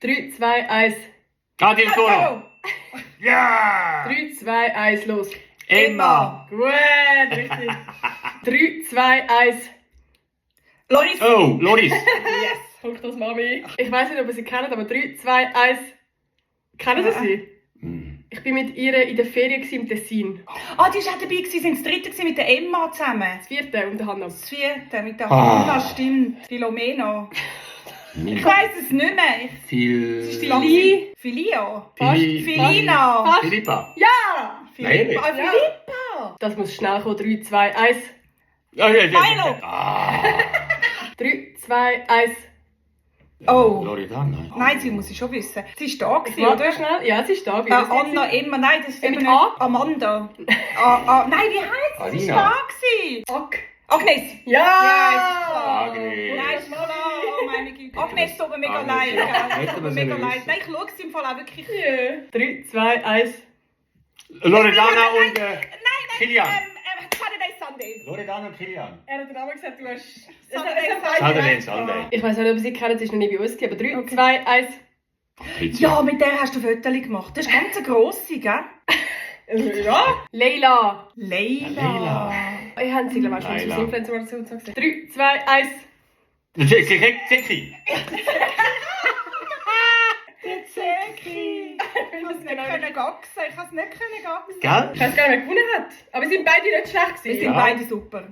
3, 2, 1. Adil Toro. Ja! 3, 2, 1, los. Emma. Gut, richtig. 3, 2, 1. Loris. Oh, Loris. Yes, Punkt aus Mami. Ich weiss nicht, ob ihr sie kennt, aber 3, 2, 1. Kennen Sie sie? Ich war mit ihr in der Ferien im Tessin. Ah, die war auch dabei, sie waren das dritte mit der Emma zusammen. Das 4. und der Hanna. Das vierte mit der Ah. Hanna, stimmt. Philomena. Ich weiss es nicht mehr. Phil. Filia. Philly. Filina. Fast. Philippa. Ja! Nein. Ah, Philippa. Das muss schnell kommen. 3, 2, 1. Milo. 3, 2, 1. Oh. Loredana. Nein, sie muss ich schon wissen. Sie war da, gewesen, Warte oder? schnell. Ja, sie ist da. Anna, Emma, nein, das ist Mit eben nicht. A? Amanda. Nein, wie heisst sie? Sie Alina. war da gewesen. Ak. Agnes. Ja! Ja, ist klar. Agnes. Nein, ist klar. Oh meine Güte. Agnes tut mir mega Agnes, leid. ja. gell? Hätten Tut wir mir mega sollen leid. wissen. Nein, ich schaue sie im Fall auch wirklich. Ja. 3, 2, 1. Loredana und Kilian. Saturday Sunday. Loredana und Kilian. Er hat den Namen gesagt, du hast... Saturday Sunday. Ich weiss nicht, ob sie kennen, sie ist noch nie bei uns, aber 3, 2, 1. Ja, mit der hast du Fotos gemacht. Das ist ganz eine grosse, gell? Ja. Leila. Leila. Ich habe sie, glaube ich, auch schon Leila. als Influencer oder so gesagt. 3, 2, 1. Zeki. Zeki. Ich kann es nicht gaxen. Ich kann es nicht gaxen. Gell? Ich weiß gar nicht, wer gewonnen hat. Aber sie sind beide nicht schlecht Wir gewesen. sind Ja. beide super.